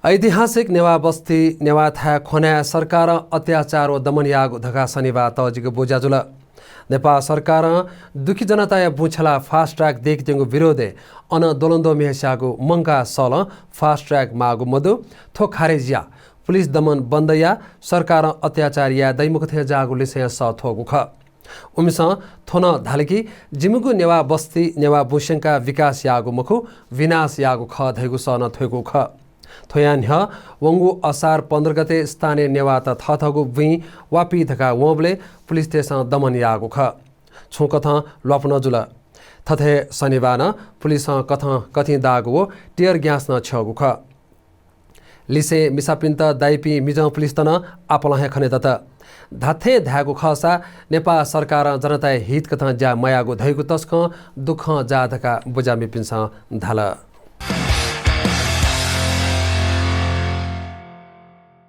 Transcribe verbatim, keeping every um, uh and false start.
ऐतिहासिक नेवाः बस्ती नेवाः थाय् ख्वनाय् सरकारं अत्याचार व दमन याःगु धकाः शनिबाः तःजिक बुझा जुल। नेपाल सरकारं दुःखी जनताया बुँ छ्यलाः fast track दय्केत्यंगु विरोधय् अन द्वलंद्वः म्ये स्याःगु मंकाः सलं fast track माःगु मदु। थ्व खारेज याः, पुलिस दमन बन्द याः, सरकारं अत्याचार याये दइ मखु थें जाःगु लिसें सः थ्वःगु खः। उमिसं थ्व नं धाल कि जिमिगु नेवाः बस्ती नेवाः बुँ स्यंकाः विकास याःगु मखु, विनाश याःगु खः धइगु सः नं थ्वय्कूगु खः। थ्वयां न्ह्यः वंगु असार पन्ध्र गते स्थानीय नेवाःत थःथःगु बुँइ वापी धकाः वंबलय् पुलिसतय्सं दमन याःगु खः। छुं कथं ल्वापु नं जुल। थथे शनिबाः नं पुलिसं कथं कथिं दाःगु व tear gas नं छ्यःगु खः। लिसें मिसापिन्त दाइपिं मिजं पुलिसत नं आपालं हे खने दत। धात्थें धायेगु खःसा नेपाल सरकारं जनताया हित कथं ज्या मयाःगु धइगु तसकं दुःखं जाः धकाः बुझामिपिन्सं धाल।